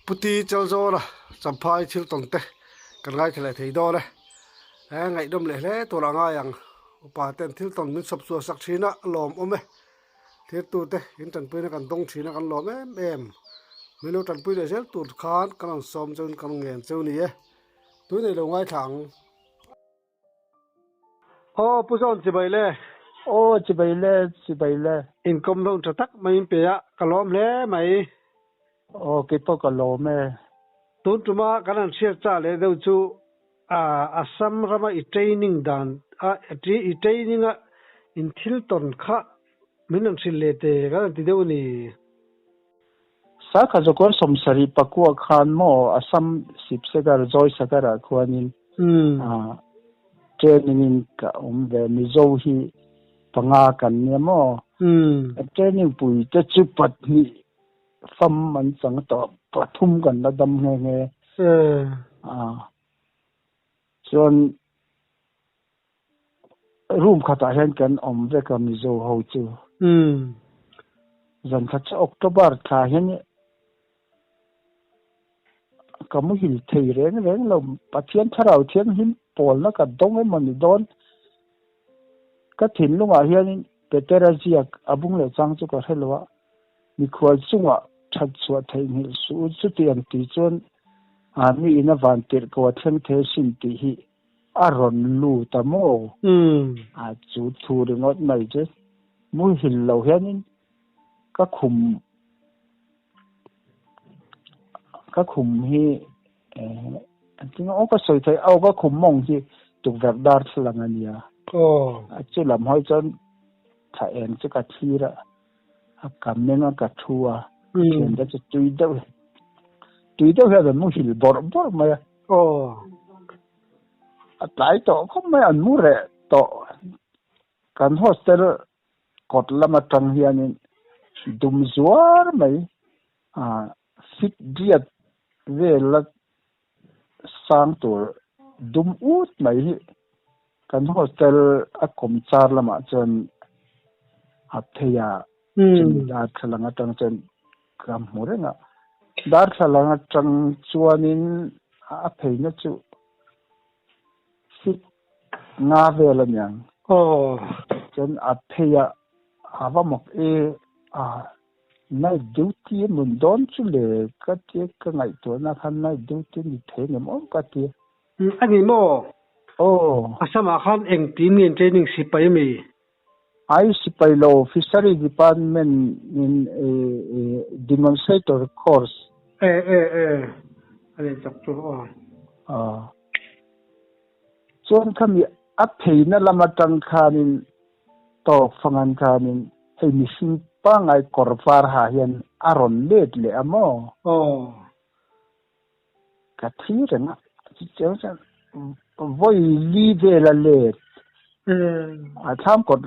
Puti Chalzawna Champhai thil tawn te kan ngaithla leh thei dawn e. He ngaihdawm leh hle tur a ngai ang. Upa ten thil tawn min chhawp chhuah sak thin a, lawm awm e. Thirtute in tanpuina kan dawng thin a kan lawm em em. Min lo tanpui leh zel tur khan kan rawn sawm cheu in kan ngen cheu ni e. Tui nei lo ngaithla ang. Aw Pu Zawn chibai le. Aw chibai le, chibai le. Inkawm hlawm tha tak mai in pe a, ka lawm hle mai. Aw keipawh ka lawm e. Tun tuma kan han hriat chah leh deuh chu Assam rama i training dan a i training a in thil tawn kha min rawn hrilh leh te kan han ti deuh a ni. Sakha Zakuar 74 khan maw Assam Sibsagar Joysagar ah khuanin training in ka awm ve Mizo hi panga kan nia maw training pui te chu pahnih fam an chang tawh pathum kan la dam nghe nghe chuan Room khatah hian kan awm vek a Mizo ho chu. Zan khat chu October thla hian ka muhil thei reng reng lo. Pathian Thlarau Thianghlim pawlna ka dawng emaw ni dawn. Ka thinlungah hianin Petera ziak a bung leh chang chu ka hre lo a, mikhual chungah that chhuah theihnghilh suh u chuti ang tih chuan mi ina van tirh ko a thleng thei asin tih hi A rawn lut a maw? A chu thu ringawt mai chu muhil lo hianin ka khum ka khum hi engtin aw ka sawi theih aw ka khum mawng hi tukverh darthlalang a nia. A chu lam hawi chuan thla eng chu ka thlir a, a ka meng a ka thu a, thian te chu tui deuh tui deuh hian an muhil bawrh bawrh mai a. Aw. A tlai tawh khawp mai an mu reh tawh. Kan hostel kawt lam atang hianin dum zuar mai ah fit diat vela sang tur dum ut mai hi kan hostel a kawm char lamah chuan a phei a. Chumi darthlalang atang chuan ka hmu reng a, darthlalang atang chuanin a pheina chu fit nga vel a niang. Chuan a phei a, a va mawk e, a night duty a mun dawn chu le ka tia ka ngaihtuahna khan night duty ni thei ngem awm ka tia. A ni maw? Aw. Assam-ah khan engtin nge training sipai a mi? Ai sipai lo Fishery Department in demonstrator course. E e e a nei chak chu aw. Aw. Chuan khami a pheina lam atang khanin tawk fangan khanin hei mihring pangngai kawr var ha hian a rawn let leh a maw? Aw. Ka thi reng a, chutiang chuan vawi li vel a let. A thlam kawt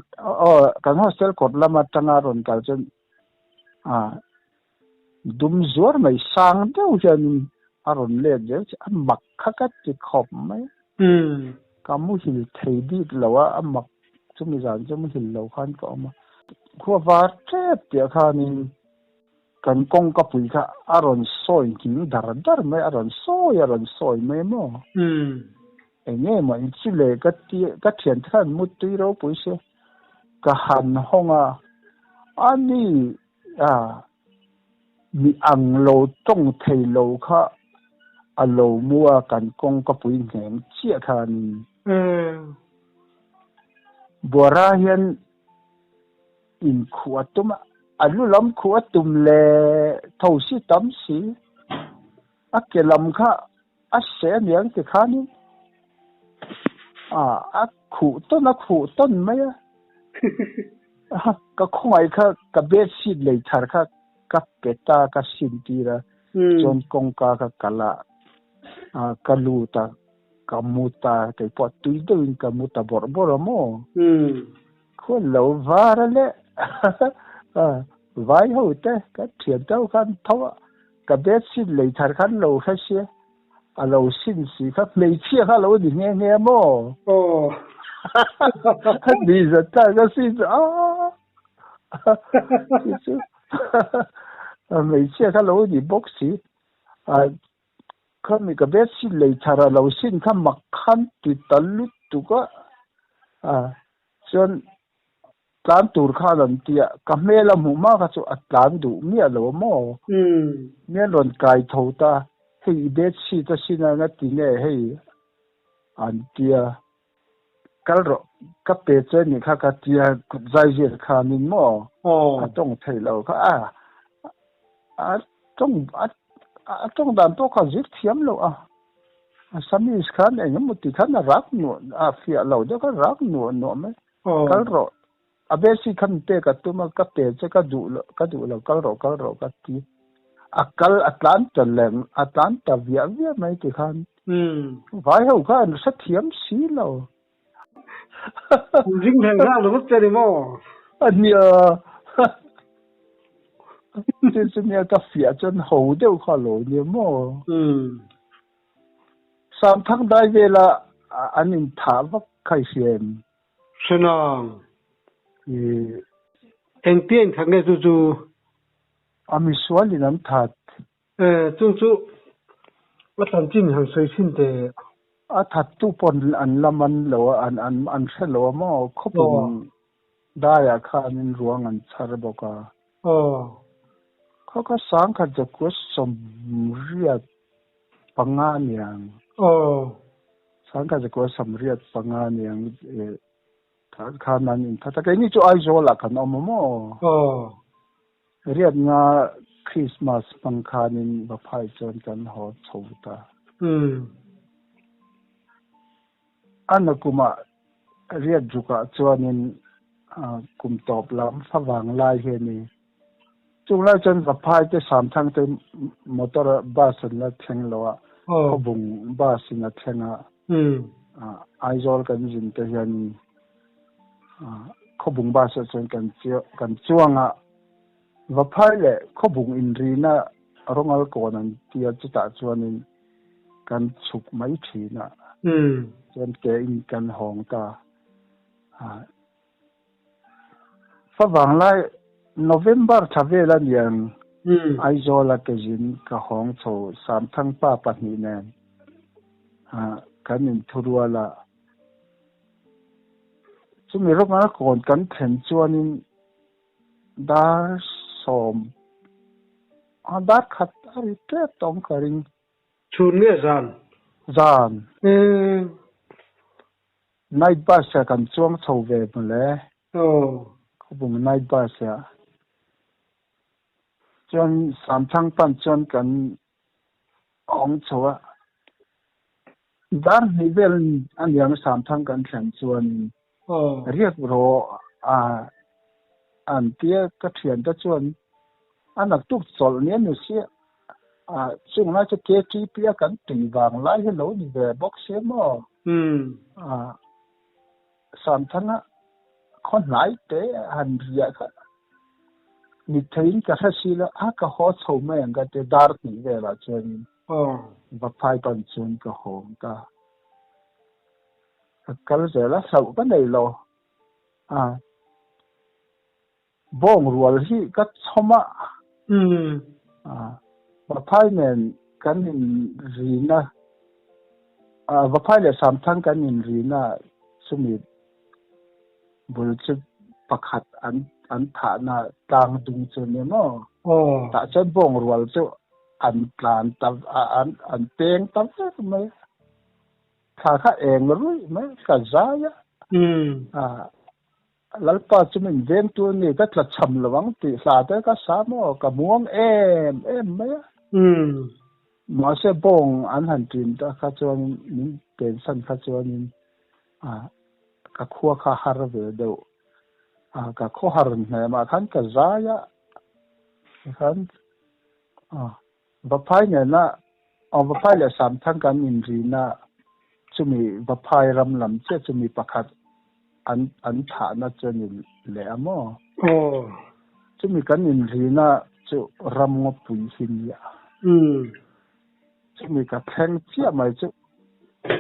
aw kan hostel kawt lam atanga rawn kal chuan a dum zuar mai sang deuh hianin a rawn let zel che a mak kha ka ti khawp mai. Ka muhil thei bik lo a, a mak chumi zan chu muhil lo khan ka awm a. Khua var tep tih ah khanin Kan kawngka pui kha a rawn sawi nghing dar dar mai, a rawn sawi a rawn sawi mai maw? Eng nge maw in chu le ka ti ka thiante khan mutui ropui se ka han hawng a, a ni a mi ang lo tawng thei lo kha a lo mu a kan kawngka pui ngheng chiah khanin. Buara hian In khuh a tum a, a lu lam khuh a tum leh tho si tam si. A ke lam kha a seh a niang ti khanin a khuh tawn a khuh tawn mai a. Ka khawngaih kha ka bed sheet lei thar kha ka pe ta ka sin tir a, chuan kawngka ka kal a, ka lut a, ka mu ta, keipawh tui deuhin ka mu ta bawrh bawrh a maw? Khawn lo var a leh vai ho te ka thian te ho khan tho a, ka bed sheet lei thar khan lo hre sia, a lo sin si kha hmeichhia kha lo ni nghe nghe a maw? Aw. A ni zat ta ka sin chu a chu hmeichhia kha lo ni bawk si. Khami ka bedsheet lei thar a lo sin kha mak khan ti ta lutuk a, chuan tlan tur khan an ti a, ka hmel a hmuh hma kha chu a tlan duh miah lo a maw? Mian rawn kai tho ta, hei i bedsheet a sin a nga ti nge hei an ti a, kal rawh ka pe che nih kha ka ti a, kut zai zir khanin maw a tawng thei lo kha a, a tawng a a tawng dan pawh kha zir thiam loh a, Assamese khan eng emaw ti khan a rak nuah a fiah lo deuh kha rak nuah nuah mai, kal rawh a basic khan pek a tum a ka pe che ka duh lo ka duh lo kal rawh kal rawh ka ti a kal a tlan ta leng a tlan ta viah viah mai ti khan vai ho kha an hrethiam si lo. Ring thei nghal ringawt che ni maw? A nia chu chu nia ka fiah chuan ho deuh kha lo nia maw? Samthang dai vela an inthah vak kha i hria em? Hrenang. Engtia inthat nge chu chu? A misualin an that. Chu chu a chanchin han sawi thin teh. A thattu pawn an la man lo a, an an an hre lo a maw? Khawpum daiah khanin ruang an chhar bawk a. Khaw kha sangkhat zakua 85 aniang. Sangkhat zakua 85 aniang khan an inthat a. Keini chu Aizawlah kan awm a maw? Riatna Krismas hmang khanin Vaphai chuan kan haw chho ta. A nakumah riat rukah chuanin kum tawp lam favang lai hi a ni. Chung lai chuan Vaphai te Samthang te motor bus an la thleng lo a, Khawbung bus in a thleng a, Aizawl kan zin te hianin Khawbung bus ah chuan kan kan chuang a, Vaphai leh Khawbung inrina Rawngal kawn an ti a, chutah chuanin kan chhuk mai thin a, chuan ke in kan hawng ta. Favang lai November thla vel a niang Aizawl a ke zin ka hawng chho Samthang pa pahnih nen kan inthurual a. Chumi rawng a kawn kan thlen chuanin dar sawm a dar khat a ri tep tawng ka ring. Chhun nge zan? Zan. Night bus ah kan chuang chho ve mawle. Khawbung night bus ah. Chuan Samthang pan chuan kan awng chho a. Dar hnih vel a niang Samthang kan thlen chuan riak rawh a an tia ka thiante chuan a naktuk chawlh ni a ni sia a chung lai chu KTP a kan tui vang lai hi lo ni ve bawk sia maw a Samthanga khaw hnai te han riah kha mittheiin ka hre si lo a ka haw chho mai ang ka tia dar hnih velah chuanin Vaphai pan chuan ka hawng ta. Ka kal zel a, hlauh ka nei lo. A bawng rual hi ka chhawm a. A Vaphai nen kan inrina, Vaphai leh Samthang kan inrina chumi bul chu pakhat an an thahna tlang dung chu nia maw? Tah chuan bawng rual chu an tlan ta an an peng ta vek mai a. Thla kha eng ruih mai ka zai a. Lalpa chu min veng tu a ni ka tla cham lo ang tih hla te ka sa maw ka muang em em mai a. Mahse bawng an han ṭin ta kha chuanin min pensan kha chuanin Ka khua kha har ve deuh. Ka khaw har hnemah khan ka zai a, tikhan Vaphai nena Vaphai leh Samthang kan inrina chumi Vaphai ram lam chiah chu mi pakhat an an thahna chu a ni leh a maw? Chumi kan inrina chu ram ngawpui hi nia. Chumi ka thleng chiah mai chu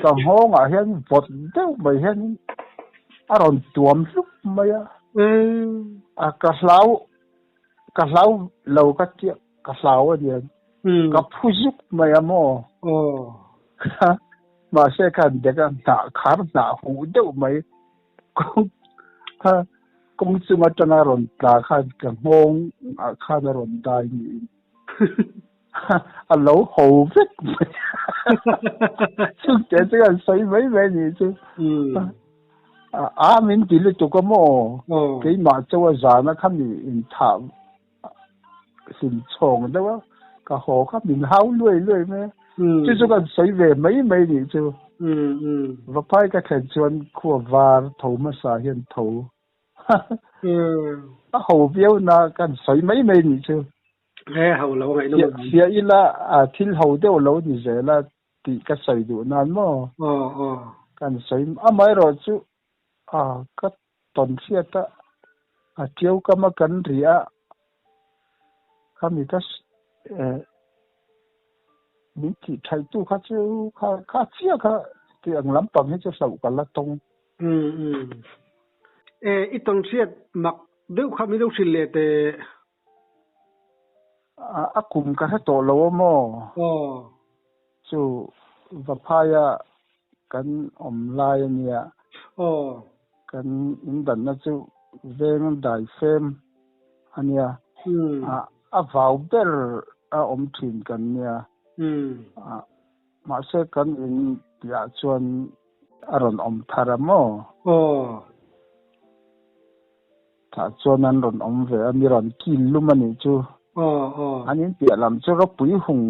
ka nghawngah hian vawt deuh mai hianin a rawn tuam hlup mai a. A ka hlau ka hlau lo ka tia ka hlau a nia. Ka phu zuk mai a maw? Mahse khan dek a hnah khar hnah huh deuh mai kha kawng chung atanga rawn tla khan ka nghawng ah khan a rawn dai niin a lo ho vek mai chungte chu kan sawi mai mai a nih chu. A min ti lutuk a maw? Keimah chaw a zana kha mi inthah hlim chhawng deuh a, ka haw kha min hau luai luai mai a, chu chu kan sawi ve mai mai nih chu. Vaphai ka thlen chuan khua var tho hmasa hian tho a ho viau na kan sawi mai mai nih chu. Hria ila thil ho deuh lo ni zel a tih ka sawi duh nan maw? Kan sawi amaherawh chu ka tawn hriat a, a ṭiau kam a kan ri a, khami ka min tih ṭhaih tu kha chu kha kha chiah kha tih ang lampang hi chu hlauh ka la tawng. E, i tawn hriat mak deuh kha min lo hrilh leh teh. A kum ka hre tawh lo a maw? Chu Vaphaia kan awm lai a nia. Kan indanna chu veng dai fem a nia. A vau ber a awm thin kan nia. Mahse kan in piah chuan a rawn awm thar a maw? Tah chuan an rawn awm ve a, mi rawn kil lum a nih chu. An in piah lam chu ropui hung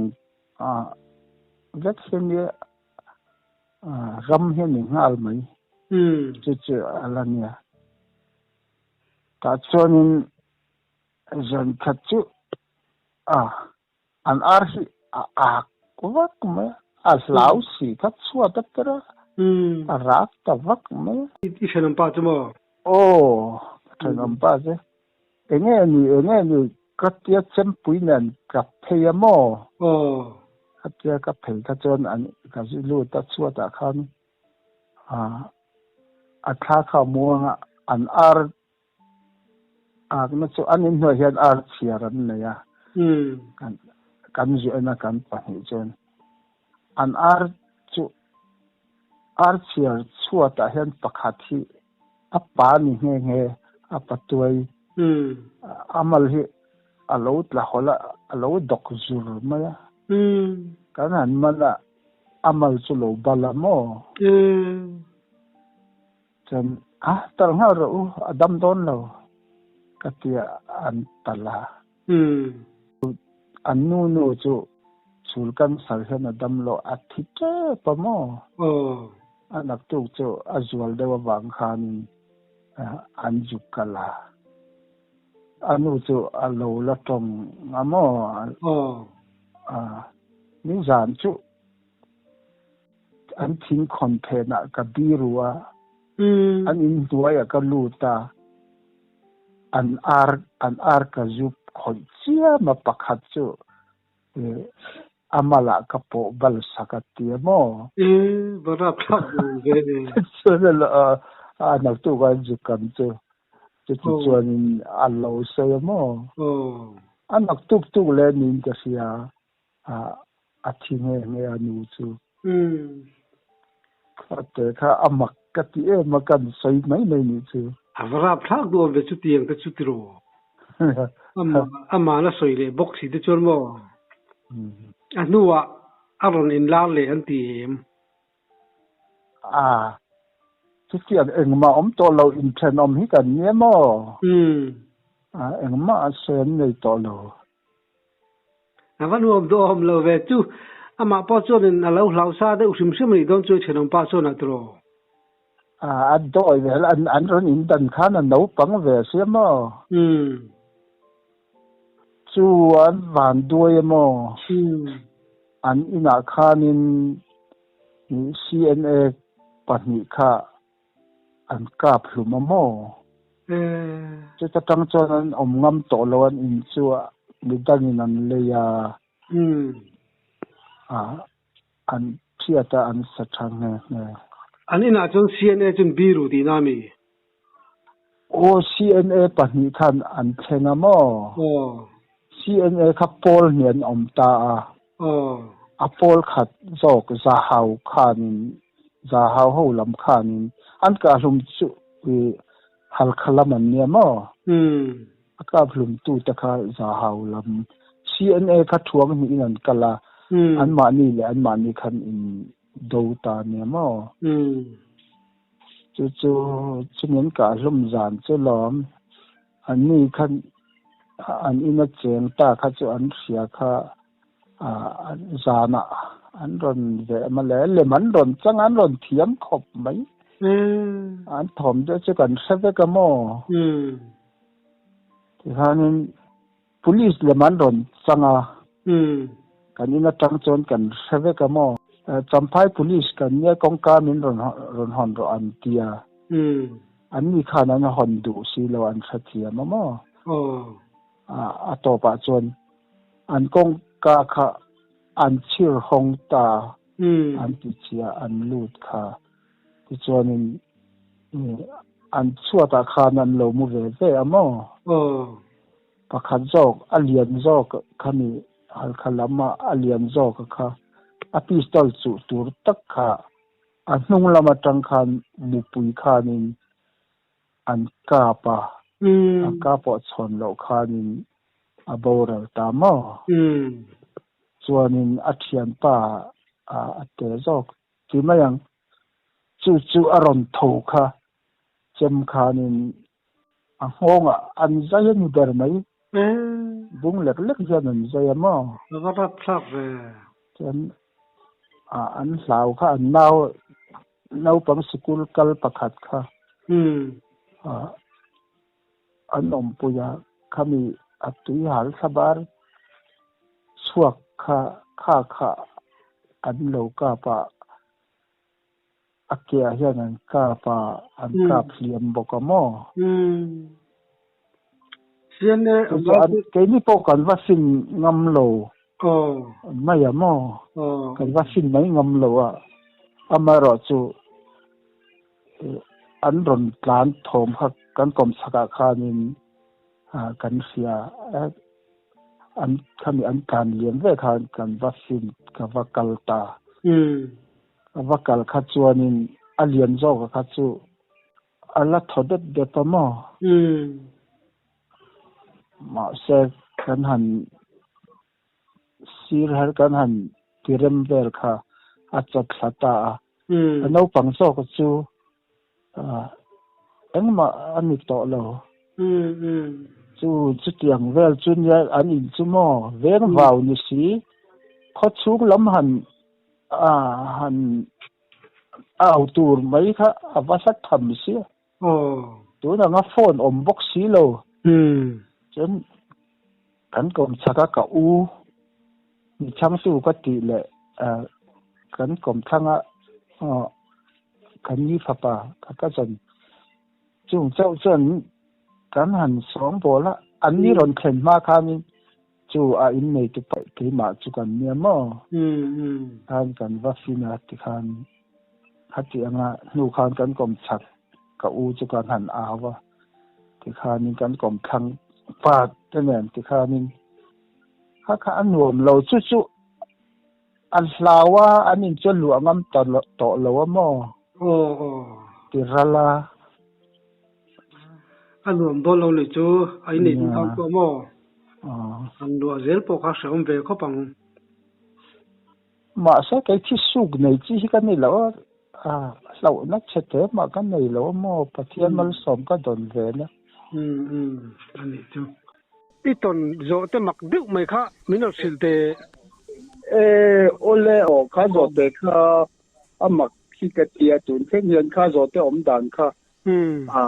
vek hian i ram hi a ni nghal mai. Chu chu a la nia. Tah chuanin zan khat chu an ar hi a ak vak mai a, a hlau si kha chhuat a per a, a rak ta vak mai a. I thenawm pa chu maw? Aw, ka thenawm pa chu. Enge ni, enge ni, ka tia chempui nen ka phei a maw? Aw. Ka tia ka phei kha chuan an ka zui lut a chhuat ah khan a thla kha a muang a, an ar Akna chu an inhnuai hian ar chhiar an nei a, kan kan zuah en a kan pahnih chuan an ar chu ar chhiar chhuatah hian pakhat hi a pa ni nghe nghe a patuai a mal hi a lo tla hawlh a, a lo dawk zur mai a, kan han man a a mal chu lo bal a maw? Chuan, A, tal nghal rawh u, a dam dawn lo, ka ti a, an tal a. An nu nu chu chhul cancer hian a dam lo, a thi tep a maw? A naktuk chu a zual deuh avang khanin an zuk kal a. A nu chu a lo la tawng a maw? Nizan chu An thingkhawn phenah ka biru a, an inhnuaiah ka lut a, an ar an ar ka zup khawih chiam a, pakhat chu a malah ka pawh bal sak a ti a maw? E, va rapthlak duh ve e. Chuan a naktuk a zuk ang chu, chuti chuanin a lo sawi a maw? A naktuk tuk leh niin ka hria. A thi nghe nghe a nu chu. Kha te kha a mak ka ti em a kan sawi mai mai nih chu. A va rap thlak duh ve chu tiang te chu tiraw. Amah la sawi leh bawk si te chuan maw. A hnuah a rawn inlar leh an ti em. A chutiang engmah awm tawh lo inthenawm hi kan nia maw. Engmah a sawi an nei tawh lo. A va nuam duhawm lo ve chu. Amah pawh chuanin a lo hlau sa deuh hrim hrim a nih dawn chu thenawm pa chuan a tiraw. A a dawi ve an an rawn in dan khan a naupang ve a sia maw? Umm. Chu an van duai a maw? Umm. An inah khanin CNA pahnih kha An kap hlum a maw? Chuta tang chuan an awm ngam tawh lo an in chu midangin an lei a, an thiat a an sa tha nghe nghe. An inah chuan CNA chuan biru tihna a mi? Aw CNA pahnih khan an thleng a maw? Aw. CNA kha pawl hnih an awm ta a. A pawl khat zawk Zahau khanin, Zahau ho lam khanin an kahhlum chu Halkha lam an nia maw? A kaphlumtu te kha Zahau lam CNA kha thuang hnihin an kal a, anmahni leh anmahni khan in do ta nia maw? Chu chu chumi an kahhlum zan chu lawm. Anni khan an ina cheng ta kha chu an hria kha zanah an rawn veh mawle, lem an rawn chang a, an rawn thiam khawp mai. An thawm deuh chu kan hre vek a maw? Tikhanin police lem an rawn chang a, kan in atang chuan kan hre vek a maw? Champhai police kan nia kawngka min rawn rawn hawn rawh an ti a. Anni khan an hawn duh si lo an hrethiam a maw? A tawpah chuan an kawngka kha an chhir hawng ta an ti chiah an lut kha. Tichuanin an chhuatah khan an lo mu ve ve a maw? Pakhat zawk a lian zawk khami halkha lama a lian zawk kha a pistol chuh tur tak kha a hnung lam atang khan mupui khanin an kap a, a kap pawh chhawn loh khanin a boral ta maw? Chuanin a thianpa a te zawk ti mai ang, chu chu a rawn tho kha chem khanin a nghawngah an zai a ni ber mai, bung lek lek hian an zai a maw? A va rapthlak ve. Chuan an hlau kha an nau Naupang sikul kal pakhat kha an awmpui a, khami a tui hal thlabar chhuak kha kha kha an lo kap a, a ke ah hian an kap a, an kap hliam bawk a maw? Keini pawh kan va fin ngam lo mai a maw? Kan va fin mai ngam lo a, amaherawhchu an rawn tlan thawm kha kan kawmchhakah khanin kan hria a, an khami an tlan liam vek khan kan va fin ka va kal ta. Ka va kal kha chuanin a lian zawka kha chu A la thaw dep dep a maw? Mahse, kan han sir her kan han ti rem vel kha a chawt thla ta a. A naupang zawk chu engmah a ni tawh lo. Chu chutiang vel chu nia an in chu maw? Veng vau ni si, khawchhung lam han han A au tur mai kha a va hla tham sia. Tun anga phone awm bawk si lo. Chuan kan kawm chhak a ka u mi chhangtu ka tih leh kan kawm thlang a kan ni fapa ka cousin chung chauh chuan kan han sawng bawl a, an ni rawn thlen hma khanin Chu a innei tu paih keimah chu kan nia maw? Khan kan va fin a tikhan khati anga hnu khan kan kawm chak ka u chu kan han au a tikhanin kan kawm thlang pa te nen tikhanin kha kha a nuam lo chu chu a hlau a an in chu luah ngam ta tawh lo a maw? Ti ral a. A nuam dawn lo ni chu a innei tu tan pawh maw? An luah zel pawh kha hrehawm ve khawp ang. Mahse kei thi suk nei chi hi ka ni lo a, hlauhna chhe te mah ka nei lo a maw, Pathian malsawm ka dawn ve na. Umm umm a nih chu. I tawn zawh te mak deuh mai kha min rawn hrilh teh. E awle aw kha zawh te kha a mak hi ka tia tun thleng hian kha zawh te awm dan kha A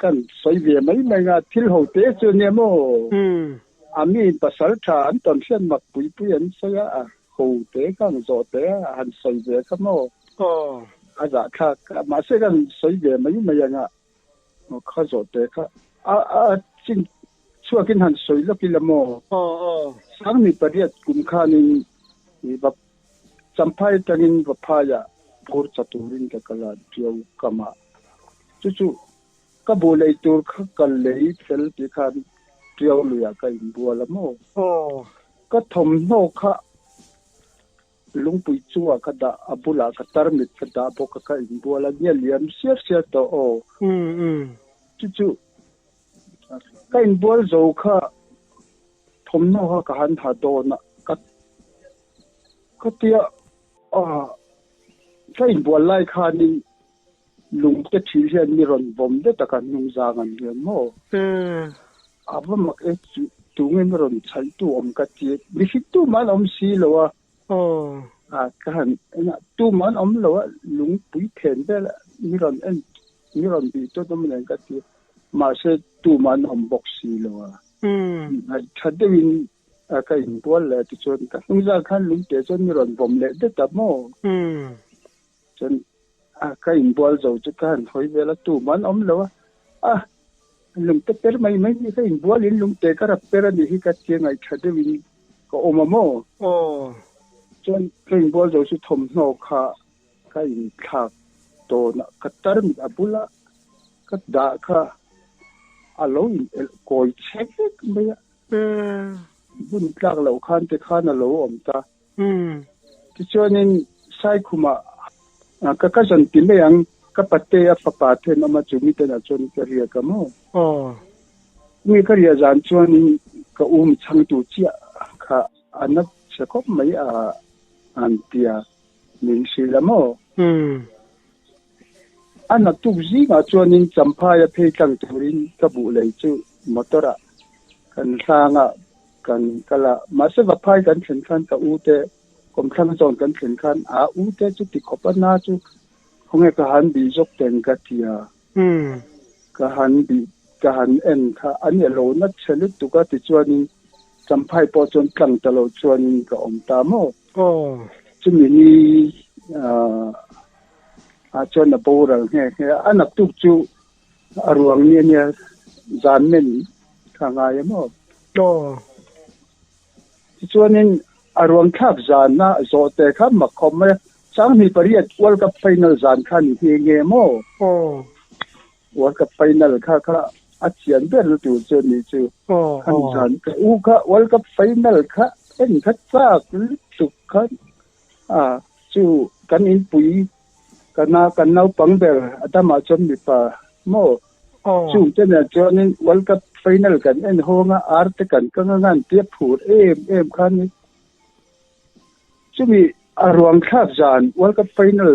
kan sawi ve mai mai nga thil ho te chu ania maw? A mi pasal tha an tawn hriat mak pui pui an sawi a, a ho te kha ang zawh te a han sawi ve kha maw? A zahthlak a, mahse kan sawi ve mai mai anga kha zawh te kha a a chin chhuakin han sawi lawk ila maw? Sangni pariat kum khanin va Champhai atangin Vaphaiah phur cha turin ka kal a, Tiau kamah. Chu chu ka buh lei tur kha ka lei fel tih khan Tiau luiah ka inbual a maw? Aw. Ka thawmhnaw kha lungpui chungah ka dah, a bulah ka tarmit ka dah bawk a, ka inbual a, nia liam siar siar tawh aw. Chu chu ka inbual zo kha thawmhnaw kha ka han ha dawn a, ka ka tia ka inbual lai khanin Lungte thil hian mi rawn vawm det a ka hnung zang an hian maw? A va mak e chu tunge mi rawn chhaih tu awm ka ti mi hrik tu mah an awm si lo a. A ka han en a tu mah an awm lo a lungpui then vel a mi rawn en mi rawn bih tu an awm nen ka ti mahse tu mah an awm bawk si lo a. Ngaih tha deuhin ka inbual leh tichuan ka hnung zang khan lungte chuan mi rawn vawm leh det a maw? Chuan a ka inbual zo chu ka han hawi vel a, tum an awm lo a, a lungte per mai mai ni ka inbual in lungte ka rap per a nih hi ka tia ngaihṭha deuhin ka awm a maw? Aw. Chuan ka inbual zo chu thawmhnaw kha ka inthlak tawn a, ka tarmit a bula ka dah kha a lo in elh kawi chhe vek mai a, bun tlak loh khan te khan a lo awm ta. Tichuanin Saikhumah ka cousin ti mai ang, ka pate a fapa then awm a chu miten ah chuan ka riak a maw? Mi ka riah zan chuanin ka um chhangtu chiah kha a na chhe khawp mai a an tia min hrilh a maw? A naktuk zingah chuanin Champhaia phei tlang turin ka buh lei chu motor ah kan hlang a, Kan kal a, mahse Vaphai kan thlen khan ka u te kawmthlang zawn kan thlen khan a u te chu ti khawp a na chu khawnge ka han bih zawk teng ka ti a, ka han bih ka han en kha a ni lo na chhe lutuk a tichuanin Champhai pawh chuan tlang ta lo chuanin ka awm ta maw? Chumi ni ah chuan a boral nghe nghe a, a naktuk chu A ruang ni ania zan men kha ngai a maw? Aw. Tichuanin a ruang thlak zan a zawh te kha mak khawp mai a, Sanghnih pariat World Cup final zan kha ni nghe nghe maw? Aw. World Cup final kha kha a chian ber na tur chu a nih chu. Aw. Khami zan ka u kha World Cup final kha en kha chak lutuk kha a chu kan inpui Ka na kan naupang ber a damah chuan mipa maw? Chung te nen chuanin World Cup final kan en hawng a, ar te kan kang anga an tia phur em em kha ni. Chumi a ruang thlak zan World Cup final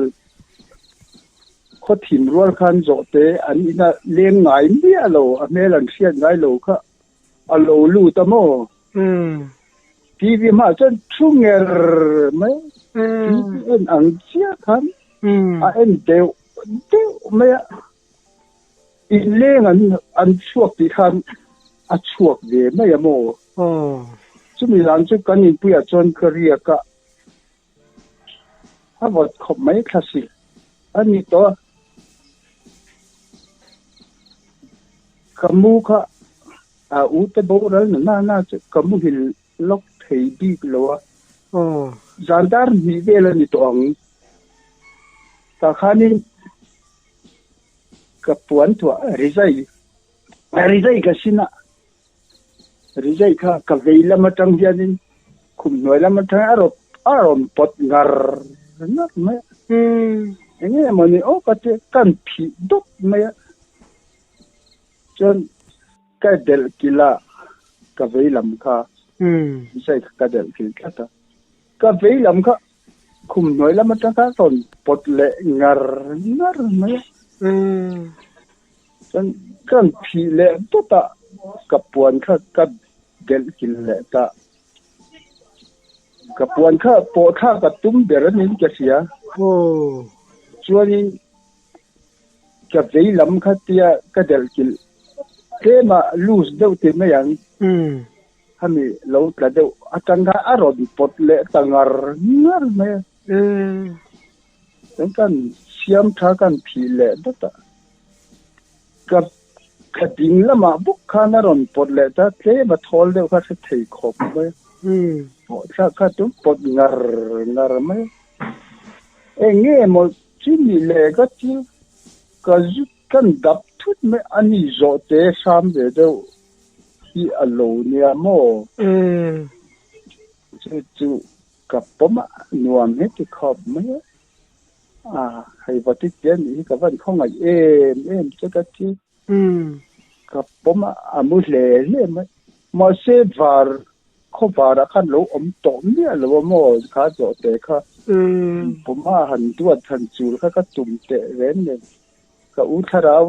khaw thim rual khan zawh te an ina leng ngai miah lo, a hmel an hriat ngai lo kha a lo lut a maw? TV hmaah chuan thu nger mai TV en ang chiah khan a en deuh deuh mai a, inleng an an chhuak tih khan a chhuak ve mai a maw? Chumi zan chu kan inpuiah chuan ka riak a, a vawt khawp mai thlasik a ni tawh a, ka mu kha A u te boral na na na chu ka muhil lawk thei bik lo a. Zan dar hnih vel a ni tawh ang. Tah khanin ka puan thuah rizai, rizai ka sin a, rizai kha ka vei lam atang hianin khum hnuai lam atang a rawn a rawn pawt ngar ngar mai a. Eng nge mawni aw ka ti kan phih dawp mai a. Chuan ka delh kilh a, ka vei lam kha zai kha ka delh kilh tlat a. Ka vei lam kha khum hnuai lam atang khan rawn pawt leh ngar ngar mai a. Chuan ka rawn phih leh dawt a, ka puan kha ka delh kilh leh ta. Ka puan kha pawh thlak a tum ber a niin ka hria. Chuanin Ka vei lam kha tia ka delh kilh tlem a loose deuh ti mai ang. Khami lo tla deuh atang kha a rawn pawt leh ta ngar ngar mai a. Chuan kan siam tha kan phih leh dawt a. Ka ka ding lamah bawk khan a rawn pawt leh ta tlem a thawl deuh kha hre thei khawp mai a. Pawh thlak kha chu pawt ngar ngar mai a. Eng nge maw Chumi leh ka thil ka zut kan dap thut mai a ni zawh te hram ve deuh. hi a lo nia maw? Chu chu ka pawm a, nuam heti khawp mai a. A, hei va ti chian nih hi ka van khawngaih em em che ka ti. Ka pawm a, a mu hle hle mai. Mahse var khaw varah khan lo awm tawh miah lo a maw kha zawhte kha. Pawm a han duat han chul kha ka tum teh reng nen. Ka u thlarau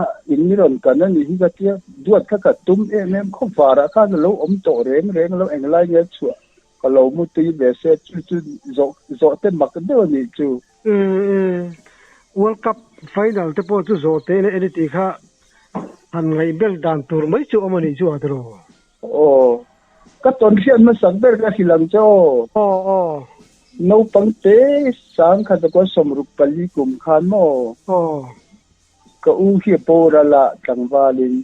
a in ni rawn kan a nih hi ka tia, duat kha ka tum em em khaw varah khan a lo awm tawh reng reng lo englai nge chhuah ka lo mu tui ve se chu chu zawh zawh te mak deuh a nih chu. Umm World Cup final te pawh chu zawh teh leh eni tih kha han ngaih bel dan tur mai chu awm a nih chu a tiraw? Aw ka tawn hriat hmasak ber ka hrilh ang che aw. Aw aw. Naupang te sang khat a 64 kum khan maw? Aw. Ka u hi a boral a tlangvalin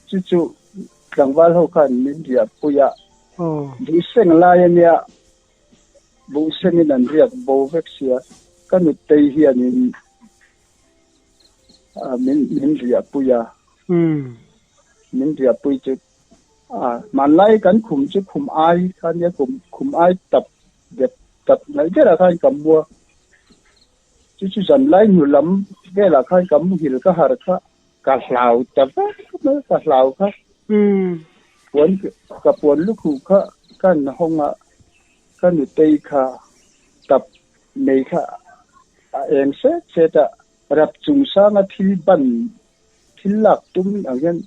chu chu tlangval ho khan min riah pui a. Aw. Buhseng lai a nia Buhsengin an riak bo vek sia, ka nuttei hianin min min riahpui a. Min riahpui chu hmanlai kan khum chu khum ai kha nia, khum khum ai tap dep tap ngaih berah khan ka mu a. Chu chu zanlai hnu lam velah khan ka muhil ka harh kha ka hlau ta vek mai a, ka hlau kha. Puan ka puan lukhuh kha kan hawng a, ka nutei kha tap nei kha a eng set set a, rap chung sanga thil ban thil lak tum ang hian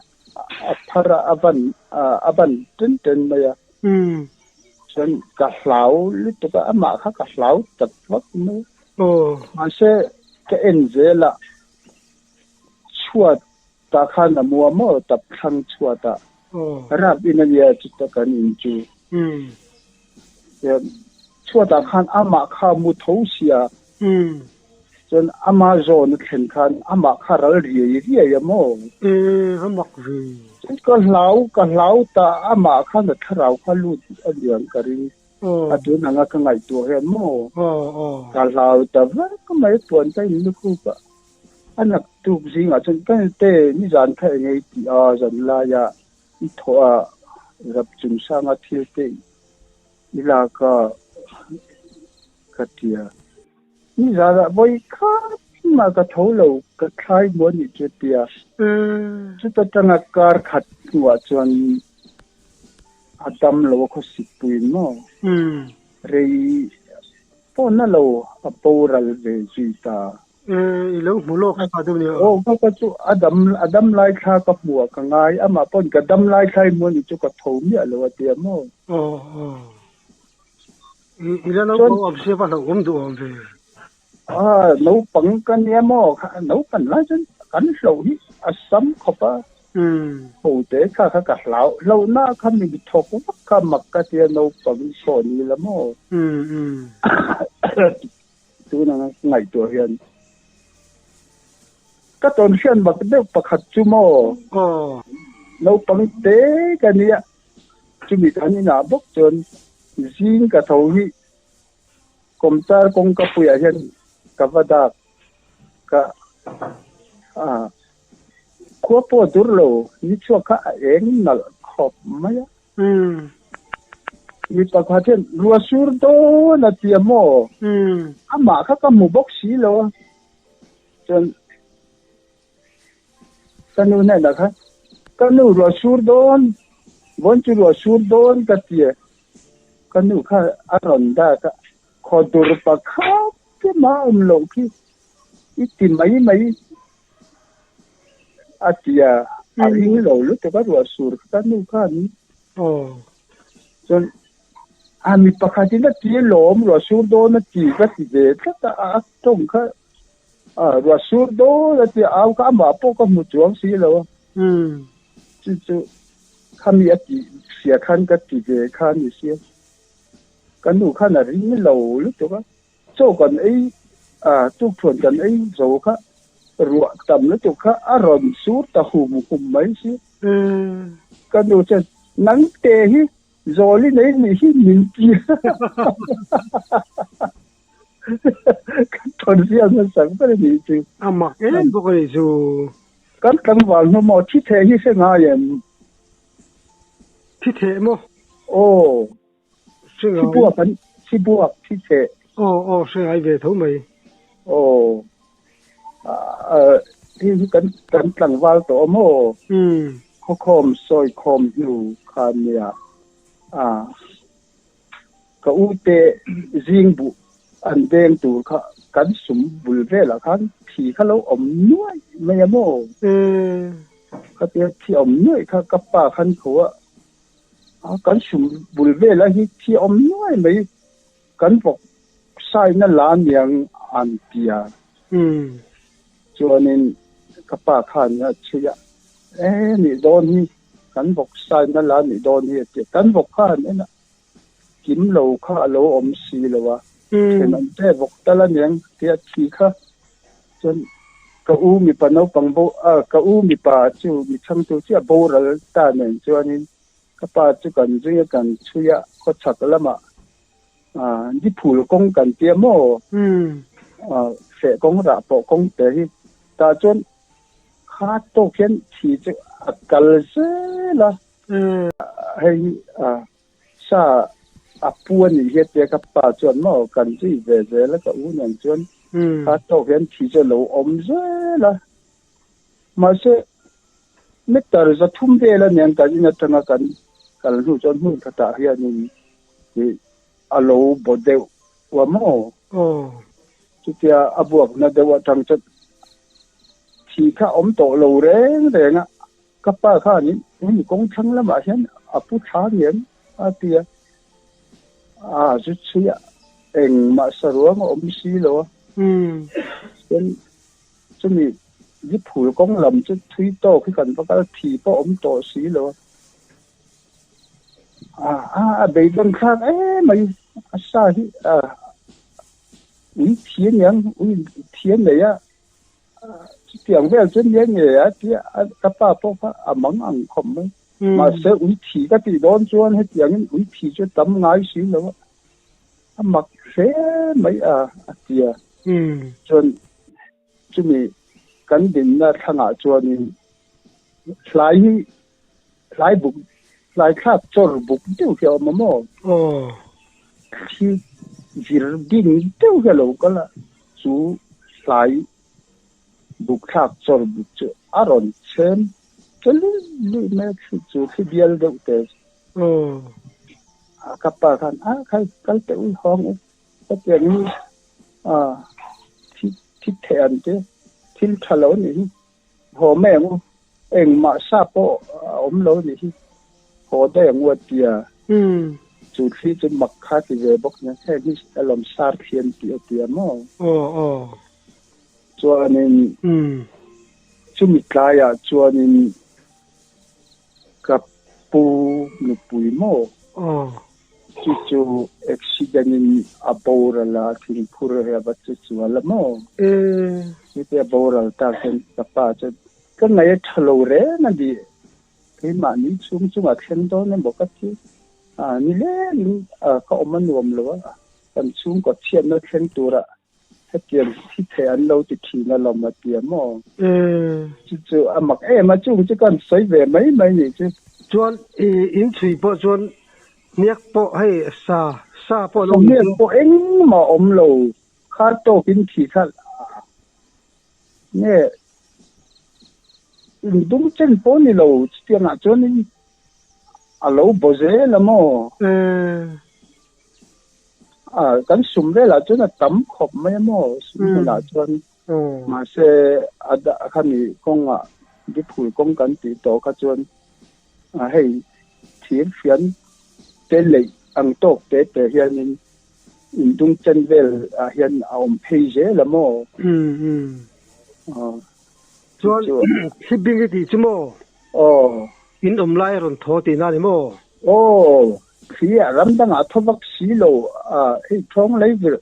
a phar a, a ban a ban ten ten mai a. Chuan ka hlau lutuk a, amah kha ka hlau ta vak mai a. Mahse ka en zel a, chhuat tah khan a mua maw tap thlang chhuat ah rap in a nia chuta kan in chu chhuat ah khan amah kha mu tho sia chuan ama zawn a thlen khan amah kha ral riai riai a maw chuan ka hlau ka hlau ta amah khan a thlarau kha lut a niang ka ring a tun anga ka ngaihtuah hian maw ka hlau ta vek mai puan ka in lukhuk a. A naktuk zingah chuan ka nute nizan kha eng ei tih a zan laia i thawh a rap chung sanga thil te i lak a ka ti a. Nizanah vawi khat mah ka tho lo ka thlai maw nih chu a ti a. Chuta tanga kar khat hnuah chuan a dam lo a khawsik puiin maw rei pawh na lo a boral ve zui ta. I lo hmu lawk sa deuh nia. Aw ka ka chu a dam a dam lai thla ka hmu a ka ngai amah pawn ka dam lai thla i hmu a nih chu ka tho miah lo a tia maw. Aw aw I i la naupang awm sia va hlauhawm duh awm ve. A naupang ka nia maw naupan lai chuan kan hloh hi a sam khawp a. Ho te kha kha ka hlau hlauhna kha min thawk vak kha mak ka tia naupang sawn ila maw. Tuna ngaihtuah hian ka tawn hriat mak deuh pakhat chu maw naupang te ka nia chumi kan inah bawk chuan zing ka tho hi kawmchar kawngka puiah hian ka va dak ka a khua pawh dur lo ni chhuak kha a eng nalh khawp mai a. Mi pakhat hian rua sur dawn a ti a maw? Amah kha ka hmu bawk si lo a. Chuan ka nu hnenah khan ka nu rua sur dawn, vawn chu rua sur dawn ka ti a. Ka nu kha a rawn dak a, khaw dur pakhat te mah awm loh khi i ti mai mai. A ti a, a ring lo lutuk a ruah sur kha ka nu khan chuan a mi pakhat in a ti alawm ruah sur dawn a ti ka ti ve tlat a, a tawng kha a ruah sur dawn a ti a au kha amah pawh ka hmu chuang si lo a chu chu khami a tih hria khan ka ti ve kha a ni sia ka nu khan a ring lo lutuk a. Chaw kan ei a, tukthuan kan ei zo kha ruah tam lutuk kha a rawn sur ta hum hum mai si. Ka nu chuan, Nang te hi zawl i nei nih hi min ti a. Ka tawn vial hmasak ber a nih chu. A mak em bawk a nih chu. Kan tlangval hnu maw thi theh hi hre ngai em? Thi theh maw? Aw. Thi buak an thi buak thi theh. Aw aw hre ngai ve tho mai. Aw. Hei hi kan kan tlangval tawh a maw? Umm. Khawkhawm sawi khawm hnu kha nia. A ka u te zing buh an deng tur kha kan sum bul velah khan thi kha lo awm nuaih mai a maw? Umm. Khatia thi awm nuaih kha ka pa khan tho a, kan sum bul velah hi thi awm nuaih mai kan vawk saina la niang an ti a. Chuanin ka pa khan a chhui a, E nih dawn hi, kan vawk saina la nih dawn hi a ti a. Kan vawk kha han en a, kim lo kha a lo awm si lo a, thenawm te vawk tal a niang tia thi kha chuan ka u mipa naupang bo a, ka u mipa chu mi chhangtu chiah boral ta nen chuanin Ka pa chu kan zui a kan chhui a, khawchhak lamah di phul kawng kan tia maw? Feh kawng rah pawh kawng te hi tah chuan kha tawk hian thi chu a kal zel a, hei hi sa a pu a nih hi a tia ka pa chuan maw kan zui ve zel a ka u nen chuan kha tawk hian thi chu a lo awm zel a, mahse Meter 300 vel a nen kan in atanga kan kal hnu chuan hmun khatah hianin ih a lo baw deuh a maw? Chutia a buakna deuh atang chuan thi kha a awm tawh lo reng reng a, ka pa khanin hemi kawng thlang lamah hian a pu thla niang a ti a, a zu chhui a, engmah saruang a awm si lo a, chuan Chumi hi phul kawng lam chu thui tawk hi kan va kal thi pawh awm tawh si lo a. A a a beidawn thlak em mai a sa hi a ui thi aniang ui thi a nei a chutiang vel chu nia nge a tia ka pa pawh kha a mang ang khawp mai mahse ui thi ka tih dawn chuan hetiangin ui thi chu tam ngai si lo a. A mak hle mai a, a ti a. Chuan chumi kan dinna thlangah chuanin hlai hi hlai buk hlai thlak chawr buk deuh hi a awm a maw? Thli vir ding deuh hi a lo kal a, chu hlai buk thlak chawr buk chu a rawn chhem che luih luih mai a, thli chu thli bial deuh te chu. A ka pa khan a khai kal teh ui hawng u hetiang hi a thi thi theh an te thil tha lo nih hi haw mai ang u engmah sa pawh a awm lo nih hi haw daih ang u a tia chu thli chu mak kha ti ve bawk nia heng hi a lawm sar thian tih a tia maw chuanin chumi tlaiah chuanin Ka pu nupui maw? Chu chu accident in a boral a, thingphur he a va chu chual a maw? Chuti a boral tak hian ka pa chuan ka ngaih a tha lo reng a ni, keimahni chhung chungah thleng dawn emaw ka ti a, nilengin ka awm a nuam lo a, kan chhungkaw chhiatna thleng turah Hetiang thi thei an lo ti thin alawm a ti a maw? Chu chu a mak em a, chung chu kan sawi ve mai mai nih chu. Chuan i in chhui pawh chuan hniak pawh hei sa sa pawh lo Hniak pawh engmah awm lo, kha tawk in thi kha nge in dum chen pawh ni lo chutiangah chuan in a lo baw zel a maw? A kan sum velah chuan a tam khawp mai a maw sum hmunah chuan mahse a dah khami kawngah diphul kawng kan tih tawh kha chuan a hei thir hriam te leih ang tawk te te hianin indung chen vel ah hian a awm phei zel a maw. Chuan thlipbing i tih chu maw? Aw. In awm lai a rawn thaw tihna a ni maw? Aw, thli ah ram dangah thaw vak si lo a, hei thawng lei vir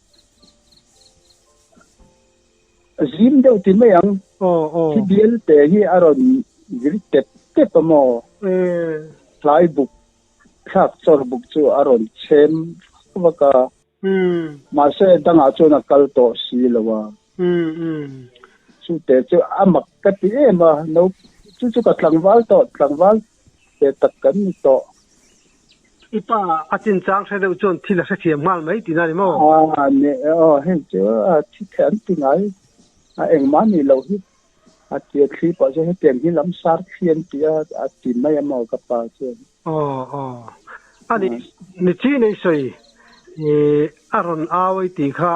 zim deuh ti mai ang. Aw, aw. Thi bial te hi a rawn vir tep tep a maw? Hlai buk thlak chawr buk chu a rawn chhem vak a. Mahse dangah chuan a kal tawh si lo a. Chute chu a mak ka ti em a, no chu chu ka tlangval tawh, tlangval ve tak kan ni tawh. I pa a chinchang hre deuh chuan thil a hrethiam nghal mai tihna a ni maw? A ne aw hei chu thi theih an ti ngai a engmah a nih loh hi a ti a thli pawh chu hetiang hi lam sar thli an ti a a ti mai a maw ka pa chuan. Aw aw a ni ni chi nei sawi i a rawn au ai tih kha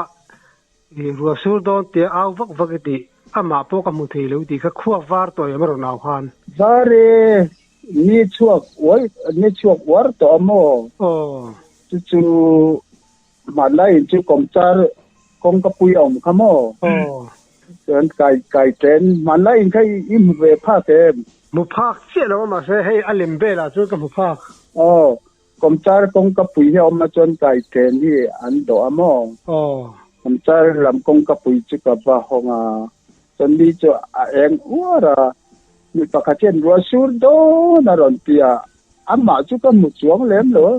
i ruah sur dawn tia au vak vak i tih amah pawh ka hmu thei lo i tih kha khuak var tawh em a rawn au khan. Var e, ni chhuak uai ni chhuak uar tawh a maw? Aw. Chu chu hmanlaiin chu kawmchar kawngka pui a awm kha maw? Aw. Chuan kai kai ṭen hmanlaiin kha i hmu ve phak em? Hmu phak chiah lo a mahse hei a lem velah chuan ka hmu phak. Aw. Kawmchar kawngka pui hi a awm a chuan kai ṭen hi an dawh a maw? Aw. Kawmchar lam kawngka pui chu ka va hawng a, chuan mi chu a eng uar a, mi pakhat hian ruah sur dawn a rawn ti a, amah chu ka hmu chuang lem lo a,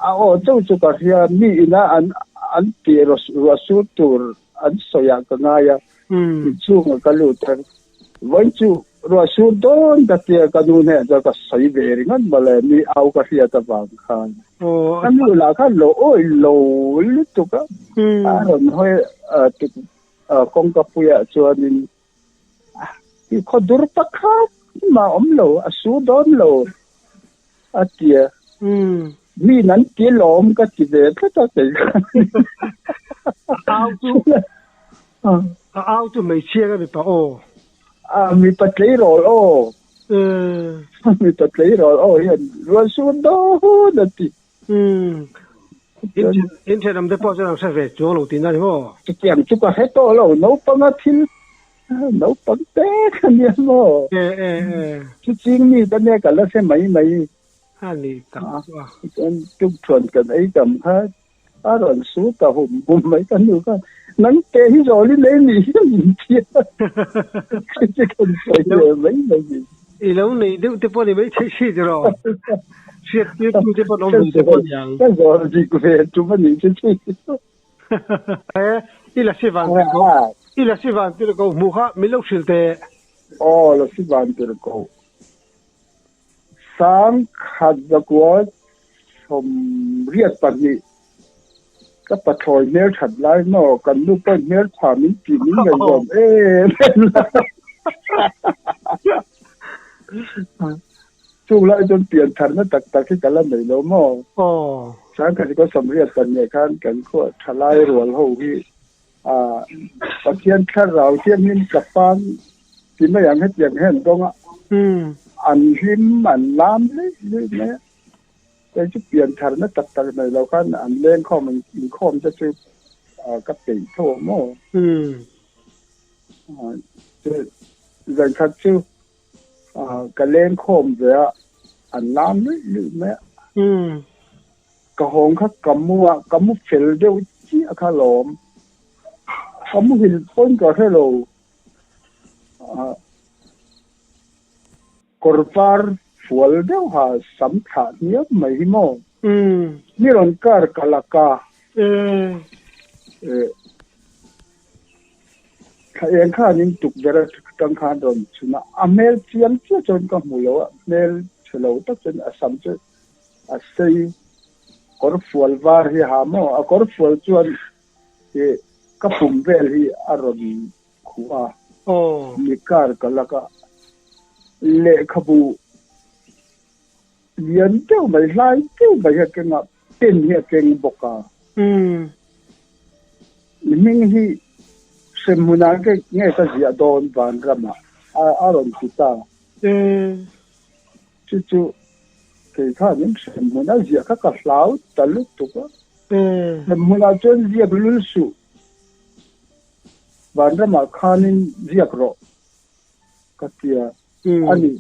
a aw chauh chu ka hria, mi ina an an tih ruah sur tur an sawi ah ka ngai a, inchhungah ka lut a, vawiin chu ruah sur dawn ka tia ka nu hnenah chuan ka sawi ve ringawt mawle mi au ka hriat avang khan. Ka nu lah khan lo awih lo lutuk a, a rawn hawi kawngka puiah chuanin i khaw dur pakhat mah awm lo, a su dawn lo a tia. Mi nan ti lawm ka ti ve tlat a kei khan. Au chu a au chu hmeichhia ka mipa aw. A mipa tleirawl aw. Mipa tleirawl aw hian rual sur dawn a ti. In thenawm te pawh chuan an hre ve chuang lo tihna a ni maw? Chutiang chu ka hre tawh lo, naupanga thil naupang te ka nia maw? Chu ching mi ka nia ka la hre mai mai. A ni tak chu a. Chuan tukthuan kan ei tam kha a rawn su ta hum hum mai ka nu khan nang te hi zawl i nei nih hi min ti a. Chu kan sawi ve mai mai ni. I lo nei deuh te pawh ni mai theih si tiraw? Hriat tir tu te pawh an awm ve te pawh ni ang. Ka zawl dik ve tum a nih chu chu. E, i lasi van tir ko. I lasi van tir ko hmuh kha min lo hrilh teh. Aw, lasi van tir ko. Sangkhat zakua 82 ka pathlawi hmelthat lai maw kan nu pawhin hmeltha min tih min ngaihzawm em em lai. Chung lai chuan pian tharna tak tak hi ka la nei lo maw. Sangkhat zakua 82 khan kan khuah thalai rual ho hi Pathian thlarau thianghlim ka pan ti mai ang hetiang hian dawng a, an hlim an lam luih luih mai a, kei chu pian tharna tak tak nei lo khan an lengkhawm inkhawm te chu ka peih tho a maw? Zankhat chu ka lengkhawm ve a, an lam luih luih mai a. Ka hawng kha ka mu a, ka mu fel deuh chiah kha lawm. Ka muhil pawn ka hre lo. Kawr var fual deuh ha sam thlah hniam mai hi maw? Mi rawn kar ka la ka. Thla eng khanin tukverh atang khan rawn chhun a, a hmel chiang chiah chuan ka hmu lo a, hmel chhe lo tak chuan a sam chu a sei kawr fual var hi ha maw a kawr fual chuan ih ka pum vel hi a rawn khuh a mi kar ka lak a lehkhabu lian deuh mai hlai deuh mai hi a keng a pen hi a keng bawk a mi hming hi hremhmunah nge ka ziah dawn vanramah a rawn ti ta. Chu chu kei khan in hrem hmun a ziah kha ka hlau ta lutuk a. Hrem hmunah chuan ziak lul suh. Vanramah khanin ziak rawh ka ti a. Ani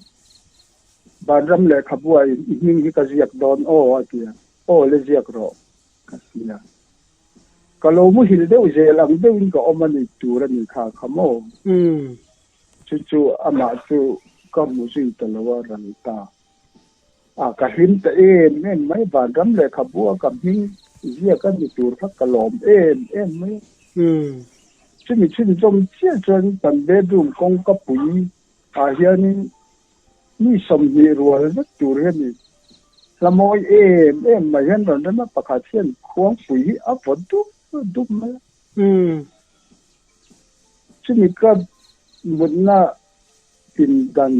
Vanram lehkhabuah in i hming hi ka ziak dawn aw a ti a. Aw le ziak rawh ka ti a. Ka lo muhil deuh zel ang deuhin ka awm a ni tur a ni kha kha maw. Chu chu amah chu ka hmu zui ta lo a ral ta. A, ka hlim ta em em mai, Vanram lehkhabu a ka hming ziak a ni tur kha ka lawm em em mai a. Chumi chhunzawm chiah chuan kan bedroom kawngka pui ah hianin mi 20 rual vek tur hi a ni. Hla mawi em em mai hian rawn rem a, pakhat hian khuangpui hi a vaw dup dup mai a. Chumi ka mutna pindan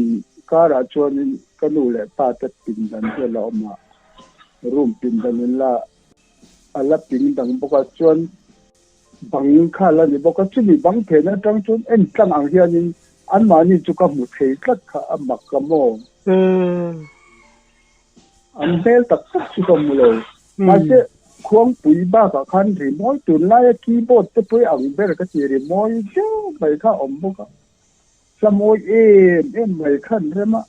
karah chuanin ka nu leh pa te pindan hi a la awm a, room pindan in la a la ping dang bawk a, chuan bang kha a la ni bawk a, chumi bang phen atang chuan en tlang ang hianin anmahni chu ka hmu thei tlat kha a mak a maw? An hmel tak tak chu ka hmu lo. Mahse, Khuangpui bakah khan rimawi tunlaia keyboard te pawh i ang ber ka ti, rimawi deuh mai kha a awm bawk a. Hla mawi em em mai kha an rem a.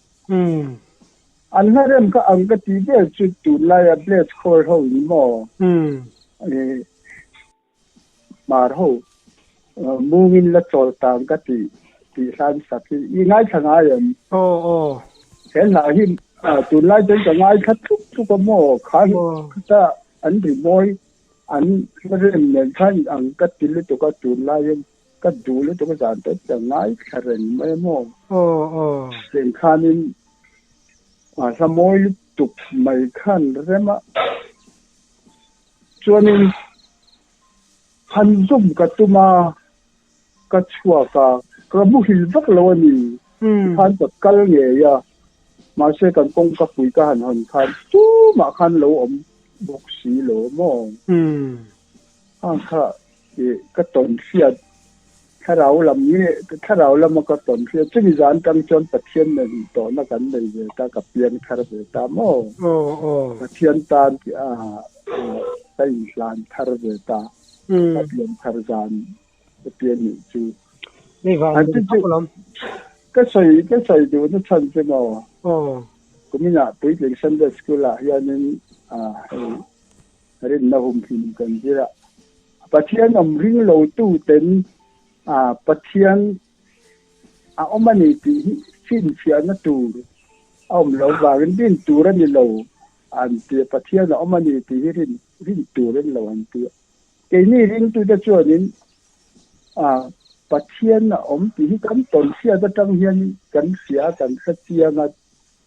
An hla rem kha ang ka tih vel chu tunlaia Bless Choir ho in maw? Hmar ho mungin la chawl tang ka ti tih hlan sak hi i ngaithla ngai em? Aw aw. He hla hi tunlai chuan ka ngaithla tluk tluk a maw kha ta an rimawi an hla rem nen khan ang ka ti lutuk a tunlai hian ka duh lutuk a zan te ka ngaithla reng mai a maw. Aw aw. Tiang khanin hla mawi lutuk mai khan rem a. Chuanin han zawm ka tum a, ka chhuak a, ka muhil vak lo a ni. Tikhan ka kal ngei a, mahse kan kawngka pui ka han hawn khan tumah khan lo awm bawk si lo maw? Hang kha ka tawn hriat Thlarau lam nge thlarau lama ka tawn hriat chumi zan tang chuan Pathian nen intawhna kan nei ve ta, ka piang thar ve ta maw? Pathian tan ka inhlan thar ve ta, ka pian thar zan ka pian nih chu. Ka sawi ka sawi duhna chhan chu maw? Kuminah Puitling Sunday School ah hianin hei rinna humhim kan zir a. Pathian awm ring lo tu ten Pathian a awm a ni tih hi finfiahna tur a awm lo vangin rin tur a ni lo an ti a, Pathian a awm a ni tih hi rin rin tur a ni lo an ti a. Keini ringtute chuanin Pathian a awm tih hi kan tawn hriat atang hian kan hria a, kan hre chiang a,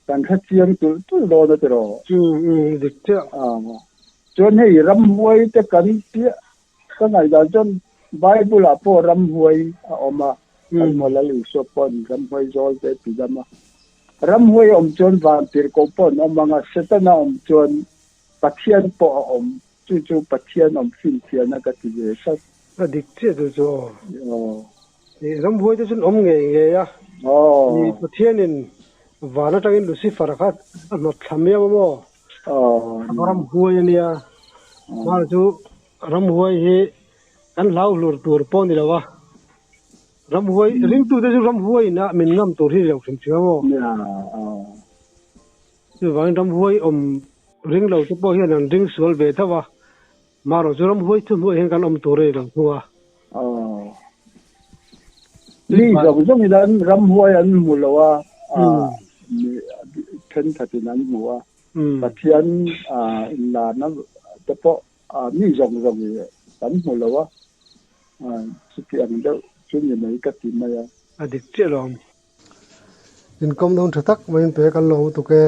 Kan hre chiang tulh tulh dawn a tiraw? Umm dik chiah. Chuan hei ramhuai te kan piah ka ngaihdan chuan Bible ah pawh ramhuai a awm a, kan Mawlal Isua paw'n ramhuai zawl te a ti dam a. Ramhuai a awm chuan vantirhkoh pawh an awm ang a, Setana awm chuan Pathian pawh a awm, chu chu Pathian awm finfiahna ka ti ve tlat. A dik chiah chu chu aw. Ramhuai te chuan awm ngei ngei a. Pathianin van atangin Lucifer kha a hnawt thla miau a maw? Ramhuai a nia. Mahse chu ramhuai hi kan hlau hlur tur pawh a ni lo a. Ramhuai ringtute chu ramhuaiin a min ngam tur hi a ni lo hrim hrim a maw? Chuvangin ramhuai awm ring lo te pawh hian an ring sual ve tho a. Marawh chu ramhuai thuhnuai hian kan awm tur a ni lo thung a. Aw. Mi zawng zawngin an ramhuai an hmu lo a, thenkhatin an hmu a. Pathian inlarna te pawh mi zawng zawngin kan hmu lo a. Chuti ang deuh chu ni mai ka ti mai a. A dik chiah lo. Inkawm dawn tha tak maiin pe kan lo tuk e.